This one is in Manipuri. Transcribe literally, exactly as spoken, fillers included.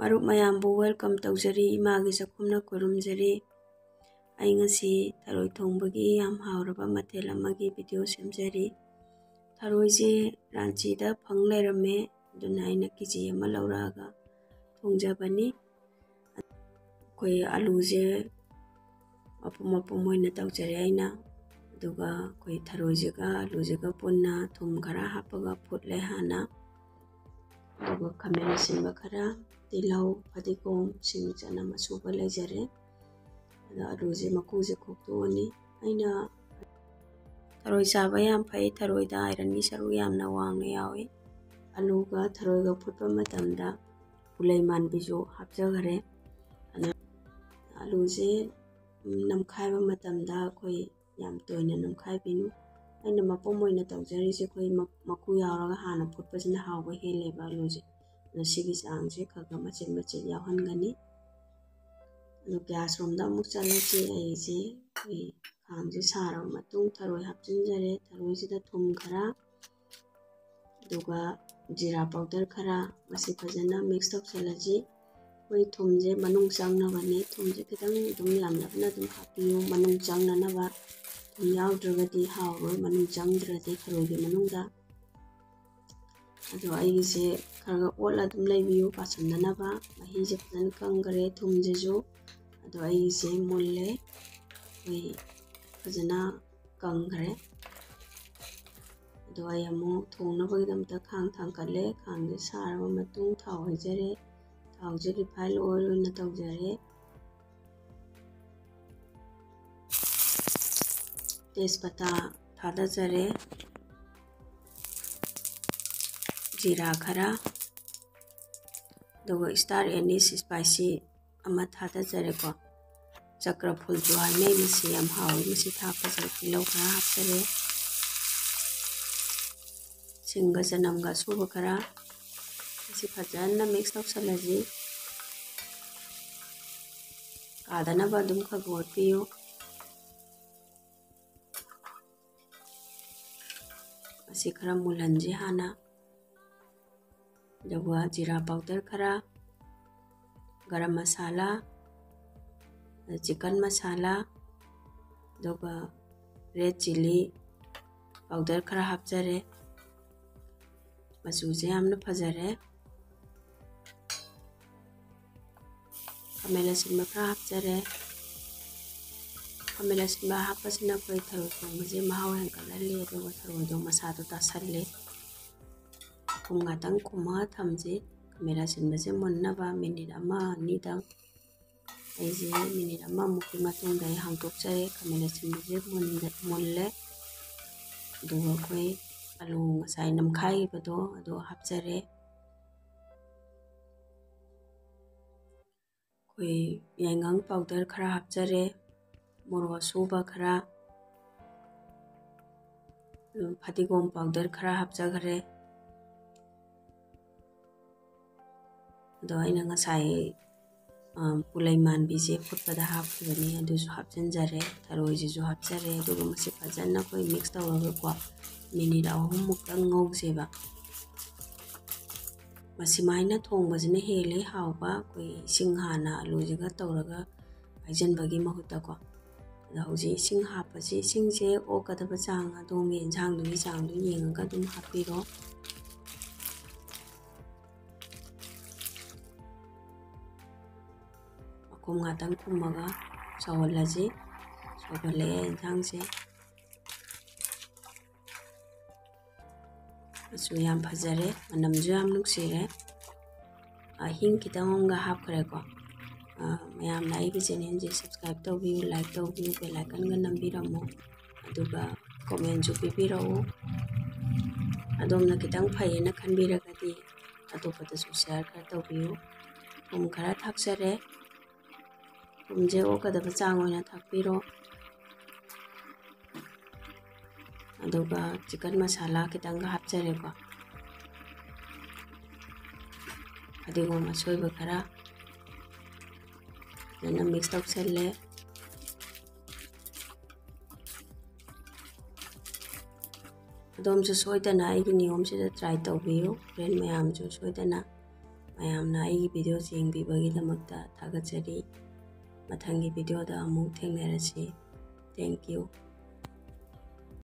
ꯃꯔꯨꯞ ꯃꯌꯥꯝꯕꯨ welcome ꯇꯧꯖꯔꯤ, ꯏꯃꯥꯒꯤ ꯆꯥꯛꯈꯨꯝꯅ ꯈꯨꯔꯨꯝꯖꯔꯤ꯫ ꯑꯩ ꯉꯁꯤ ꯊꯔꯣꯏ ꯊꯣꯡꯕꯒꯤ ꯌꯥꯝ ꯍꯥꯎꯔꯕ ꯃꯊꯦꯜ ꯑꯃꯒꯤ video ꯁꯦꯝꯖꯔꯤ꯫ ꯊꯔꯣꯏꯁꯦ ꯔꯥꯟꯆꯤꯗ ꯐꯪ ꯂꯩꯔꯝꯃꯦ, ꯑꯗꯨꯅ ꯑꯩꯅ KG ꯑꯃ ꯂꯧꯔꯛꯑꯒ ꯊꯣꯡꯖꯕꯅꯤ꯫ ꯑꯩꯈꯣꯏ ꯑꯂꯨꯁꯦ ꯃꯄꯨꯝ ꯃꯄꯨꯝ ꯑꯣꯏꯅ ꯇꯧꯖꯔꯦ ꯑꯩꯅ꯫ ꯑꯗꯨꯒ ꯑꯩꯈꯣꯏ ꯊꯔꯣꯏꯁꯤꯒ ꯑꯂꯨꯁꯤꯒ ꯄꯨꯟꯅ ꯊꯨꯝ ꯈꯔ ꯍꯥꯞꯄꯒ ꯐꯨꯠꯂꯦ ꯍꯥꯟꯅ꯫ ꯑꯗꯨꯒ ꯈꯥꯃꯦꯟ ꯑꯁꯤꯟꯕ ꯈꯔ, ꯇꯤꯜꯍꯧ, ꯐꯗꯤꯒꯣꯝ, ꯁꯤꯡ, ꯆꯅꯝ ꯑꯁꯨꯕ ꯂꯩꯖꯔꯦ꯫ ꯑꯗꯣ ꯑꯂꯨꯁꯦ ꯃꯀꯨꯁꯦ ꯈꯣꯛꯇꯣꯛꯑꯅꯤ꯫ ꯑꯩꯅ ꯊꯔꯣꯏ ꯆꯥꯕ ꯌꯥꯝ ꯐꯩ, ꯊꯔꯣꯏꯗ ironꯒꯤ ꯁꯔꯨꯛ ꯌꯥꯝꯅ ꯋꯥꯡꯅ ꯌꯥꯎꯏ꯫ ꯑꯂꯨꯒ ꯊꯔꯣꯏꯒ ꯐꯨꯠꯄ ꯃꯇꯝꯗ ꯄꯨꯂꯩ ꯃꯥꯟꯕꯤꯁꯨ ꯍꯥꯞꯆꯈꯔꯦ꯫ ꯑꯗꯨꯅ ꯑꯂꯨꯁꯦ, ꯎꯝ, ꯅꯝꯈꯥꯏꯕ ꯃꯇꯝꯗ ꯑꯩꯈꯣꯏ ꯌꯥꯝ ꯇꯣꯏꯅ ꯅꯝꯈꯥꯏꯕꯤꯅꯨ꯫ ꯑꯩꯅ ꯃꯄꯨꯝ ꯑꯣꯏꯅ ꯇꯧꯖꯔꯤꯁꯦ ꯑꯩꯈꯣꯏ ꯃ-, ꯃꯀꯨ ꯌꯥꯎꯔꯒ ꯍꯥꯟꯅ ꯐꯨꯠꯄꯁꯤꯅ ꯍꯥꯎꯕ ꯍꯦꯜꯂꯦꯕ ꯑꯂꯨꯁꯦ꯫ ꯑꯗꯣ ꯁꯤꯒꯤ ꯆꯥꯡꯁꯦ ꯈꯔ ꯈꯔ ꯃꯆꯦꯠ ꯃꯆꯦꯠ ꯌꯥꯎꯍꯟꯒꯅꯤ꯫ ꯑꯗꯣ gas ꯔꯣꯝꯗ ꯑꯃꯨꯛ ꯆꯠꯂꯁꯤ꯫ ꯑꯩꯁꯦ ꯑꯩꯈꯣꯏ ꯈꯥꯡꯁꯦ ꯁꯥꯔꯕ ꯃꯇꯨꯡ ꯊꯔꯣꯏ ꯍꯥꯞꯆꯤꯟꯖꯔꯦ꯫ ꯊꯔꯣꯏꯁꯤꯗ ꯊꯨꯝ ꯈꯔ, ꯑꯗꯨꯒ ꯖꯤꯔꯥ powder ꯈꯔ, ꯃꯁꯤ ꯐꯖꯅ mix ꯇꯧꯁꯜꯂꯁꯤ꯫ ꯑꯩꯈꯣꯏ ꯊꯨꯝꯁꯦ ꯃꯅꯨꯡ ꯆꯪꯅꯕꯅꯤ꯫ ꯊꯨꯝꯁꯦ ꯈꯤꯇꯪ ꯑꯗꯨꯝ ꯌꯥꯝꯂꯞꯅ ꯑꯗꯨꯝ ꯍꯥꯞꯄꯤꯌꯨ, ꯃꯅꯨꯡ ꯆꯪꯅꯅꯕ꯫ ꯊꯨꯝ ꯌꯥꯎꯗ꯭ꯔꯒꯗꯤ ꯍꯥꯎꯔꯣꯏ, ꯃꯅꯨꯡ ꯆꯪꯗ꯭ꯔꯗꯤ ꯊꯔꯣꯏꯒꯤ ꯃꯅꯨꯡꯗ꯫ ꯑꯗꯣ ꯑꯩꯒꯤꯁꯦ ꯈꯔ ꯈꯔ ꯑꯣꯠꯂ ꯑꯗꯨꯝ ꯂꯩꯕꯤꯌꯨ, ꯄꯥꯁꯟꯗꯅꯕ꯫ ꯃꯍꯤꯁꯦ ꯐꯖꯅ ꯀꯪꯈꯔꯦ ꯊꯨꯝꯁꯤꯁꯨ꯫ ꯑꯗꯣ ꯑꯩꯒꯤꯁꯦ ꯃꯨꯜꯂꯦ, ꯑꯩꯈꯣꯏ ꯐꯖꯅ ꯀꯪꯈ꯭ꯔꯦ꯫ ꯑꯗꯣ ꯑꯩ ꯑꯃꯨꯛ ꯊꯣꯡꯅꯕꯒꯤꯗꯃꯛꯇ ꯈꯥꯡ ꯊꯥꯡꯀꯠꯂꯦ꯫ ꯈꯥꯡꯁꯦ ꯁꯥꯔꯕ ꯃꯇꯨꯡ ꯊꯥꯎ ꯍꯩꯖꯔꯦ꯫ ꯊꯥꯎꯁꯦ refine oil ꯑꯣꯏꯅ ꯇꯧꯖꯔꯦ꯫ ꯇꯦꯖꯄꯇꯥ ꯊꯥꯗꯖꯔꯦ, ꯖꯤꯔꯥ ꯈꯔ, ꯑꯗꯨꯒ star anise spicy ꯑꯃ ꯊꯥꯗꯖꯔꯦꯀꯣ꯫ ꯆꯀ꯭ꯔ ꯐꯨꯜꯁꯨ ꯍꯥꯏꯅꯩ, ꯃꯁꯤ ꯌꯥꯝ ꯍꯥꯎꯏ꯫ ꯃꯁꯤ ꯊꯥꯛꯄꯁꯤꯗ ꯇꯤꯜꯍꯧ ꯈꯔ ꯍꯥꯞꯆꯔꯦ꯫ ꯁꯤꯡꯒ ꯆꯅꯝꯒ ꯑꯁꯨꯕ ꯈꯔ, ꯃꯁꯤ ꯐꯖꯅ mix ꯇꯧꯁꯜꯂꯁꯤ꯫ ꯀꯥꯗꯅꯕ ꯑꯗꯨꯝ ꯈꯔ ꯈꯔ ꯑꯣꯠꯄꯤꯌꯨ꯫ ꯃꯁꯤ ꯈꯔ ꯃꯨꯜꯍꯟꯁꯤ ꯍꯥꯟꯅ꯫ ꯑꯗꯨꯒ ꯖꯤꯔꯥ powder ꯈꯔ, ꯒꯔꯝ ꯃꯁꯥꯂꯥ, ꯆꯤꯀꯟ ꯃꯁꯥꯂꯥ, ꯑꯗꯨꯒ ꯔꯦꯗ ꯆꯤꯂꯤ ꯄꯥꯎꯗꯔ ꯈꯔ ꯍꯥꯞꯆꯔꯦ꯫ ꯃꯆꯨꯁꯦ ꯌꯥꯝꯅ ꯐꯖꯔꯦ꯫ ꯈꯥꯃꯦꯟ ꯑꯁꯤꯟꯕ ꯈꯔ ꯍꯥꯞꯆꯔꯦ꯫ ꯈꯥꯃꯦꯟ ꯑꯁꯤꯟꯕ ꯍꯥꯞꯄꯁꯤꯅ ꯑꯩꯈꯣꯏ ꯊꯔꯣꯏ ꯊꯣꯡꯕꯁꯦ ꯃꯍꯥꯎ ꯍꯦꯟꯒꯠꯍꯜꯂꯤ, ꯑꯗꯨꯒ ꯊꯔꯣꯏꯗꯣ ꯃꯁꯥꯗꯣ ꯇꯥꯁꯜꯂꯤ꯫ ꯃꯈꯨꯝ ꯉꯥꯛꯇꯪ ꯈꯨꯝꯃꯒ ꯊꯝꯁꯤ꯫ ꯈꯥꯃꯦꯟ ꯑꯁꯤꯟꯕꯁꯦ ꯃꯨꯟꯅꯕ ꯃꯤꯅꯤꯠ ꯑꯃ ꯑꯅꯤꯗꯪ꯫ ꯑꯩꯁꯦ ꯃꯤꯅꯤꯠ ꯑꯃꯃꯨꯛꯀꯤ ꯃꯇꯨꯡꯗ ꯑꯩ ꯍꯥꯡꯗꯣꯛꯆꯔꯦ꯫ ꯈꯥꯃꯦꯟ ꯑꯁꯤꯟꯕꯁꯦ ꯃꯨꯟꯗ-, ꯃꯨꯜꯂꯦ꯫ ꯑꯗꯨꯒ ꯑꯩꯈꯣꯏ ꯑꯂꯨ ꯉꯁꯥꯏ ꯅꯝꯈꯥꯏꯈꯤꯕꯗꯣ ꯑꯗꯨ ꯍꯥꯞꯆꯔꯦ꯫ ꯑꯩꯈꯣꯏ ꯌꯥꯏꯉꯪ ꯄꯥꯎꯗꯔ ꯈꯔ ꯍꯥꯞꯆꯔꯦ, ꯃꯣꯔꯣꯛ ꯑꯁꯨꯕ ꯈꯔ, ꯐꯗꯤꯒꯣꯝ ꯄꯥꯎꯗꯔ ꯈꯔ ꯍꯥꯞꯆꯈ꯭ꯔꯦ꯫ ꯑꯗꯣ ꯑꯩꯅ ꯉꯁꯥꯏ, ꯑ, ꯄꯨꯂꯩ ꯃꯥꯟꯕꯤꯁꯦ ꯐꯨꯠꯄꯗ ꯍꯥꯞꯈꯤꯕꯅꯤ, ꯑꯗꯨꯁꯨ ꯍꯥꯞꯆꯤꯟꯖꯔꯦ꯫ ꯊꯔꯣꯏꯁꯤꯁꯨ ꯍꯥꯞꯆꯔꯦ꯫ ꯑꯗꯨꯒ ꯃꯁꯤ ꯐꯖꯅ ꯑꯩꯈꯣꯏ ꯃꯤꯛꯁ ꯇꯧꯔꯒꯀꯣ, ꯃꯤꯅꯤꯠ ꯑꯍꯨꯝꯃꯨꯛꯇꯪ ꯉꯧꯁꯦꯕ꯫ ꯃꯁꯤꯃꯥꯏꯅ ꯊꯣꯡꯕꯁꯤꯅ ꯍꯦꯜꯂꯤ ꯍꯥꯎꯕ, ꯑꯩꯈꯣꯏ ꯏꯁꯤꯡ ꯍꯥꯟꯅ ꯑꯂꯨꯁꯤꯒ ꯇꯧꯔꯒ ꯍꯩꯖꯤꯟꯕꯒꯤ ꯃꯍꯨꯠꯇꯀꯣ꯫ ꯑꯗꯣ ꯍꯧꯖꯤꯛ ꯏꯁꯤꯡ ꯍꯥꯞꯄꯁꯤ, ꯏꯁꯤꯡꯁꯦ ꯑꯣꯛꯀꯗꯕ ꯆꯥꯡ, ꯑꯗꯣꯝꯒꯤ ꯏꯟꯁꯥꯡꯗꯨꯒꯤ ꯆꯥꯡꯗꯨ ꯌꯦꯡꯉꯒ ꯑꯗꯨꯝ ꯍꯥꯞꯄꯤꯔꯣ꯫ ꯃꯈꯨꯝ ꯉꯥꯛꯇꯪ ꯈꯨꯝꯃꯒ ꯁꯧꯍꯜꯂꯁꯤ꯫ ꯁꯧꯒꯠꯂꯛꯑꯦ ꯏꯟꯁꯥꯡꯁꯦ꯫ ꯃꯆꯨ ꯌꯥꯝ ꯐꯖꯔꯦ, ꯃꯅꯝꯁꯨ ꯌꯥꯝ ꯅꯨꯡꯁꯤꯔꯦ꯫ ꯑ, ꯍꯤꯡ ꯈꯤꯇꯪ ꯑꯃꯒ ꯍꯥꯞꯈ꯭ꯔꯦꯀꯣ꯫ ꯑ, ꯃꯌꯥꯝꯅ ꯑꯩꯒꯤ ꯆꯦꯅꯦꯜꯁꯦ ꯁꯕꯁꯀ꯭ꯔꯥꯏꯕ ꯇꯧꯕꯤꯌꯨ, ꯂꯥꯏꯛ ꯇꯧꯕꯤꯌꯨ, ꯕꯦꯜ ꯑꯥꯏꯀꯟꯒ ꯅꯝꯕꯤꯔꯝꯃꯣ꯫ ꯑꯗꯨꯒ ꯀꯣꯃꯦꯟꯁꯨ ꯄꯤꯕꯤꯔꯛꯎ꯫ ꯑꯗꯣꯝꯅ ꯈꯤꯇꯪ ꯐꯩꯌꯦꯅ ꯈꯟꯕꯤꯔꯒꯗꯤ ꯑꯇꯣꯞꯄꯗꯁꯨ ꯁꯤꯌꯥꯔ ꯈꯔ ꯇꯧꯕꯤꯌꯨ꯫ ꯊꯨꯝ ꯈꯔ ꯊꯥꯛꯆꯔꯦ꯫ ꯊꯨꯝꯁꯦ ꯑꯣꯛꯀꯗꯕ ꯆꯥꯡ ꯑꯣꯏꯅ ꯊꯥꯛꯄꯤꯔꯣ꯫ ꯑꯗꯨꯒ ꯆꯤꯀꯟ ꯃꯁꯥꯂꯥ ꯈꯤꯇꯪꯒ ꯍꯥꯞꯆꯔꯦꯀꯣ꯫ ꯐꯗꯤꯒꯣꯝ ꯑꯁꯣꯏꯕ ꯈꯔ ꯐꯖꯅ ꯃꯤꯛꯁ ꯇꯧꯁꯜꯂꯦ꯫ ꯑꯗꯣꯝꯁꯨ ꯁꯣꯏꯗꯅ ꯑꯩꯒꯤ ꯅꯤꯌꯣꯝꯁꯤꯗ ꯇ꯭ꯔꯥꯏ ꯇꯧꯕꯤꯌꯨ꯫ ꯍꯣꯔꯦꯟ ꯃꯌꯥꯝꯁꯨ ꯁꯣꯏꯗꯅ, ꯃꯌꯥꯝꯅ ꯑꯩꯒꯤ videoꯁꯤ ꯌꯦꯡꯕꯤꯕꯒꯤꯗꯃꯛꯇ ꯊꯥꯒꯠꯆꯔꯤ꯫ ꯃꯊꯪꯒꯤ videoꯗ ꯑꯃꯨꯛ ꯊꯦꯡꯅꯔꯁꯤ꯫ Thank you꯫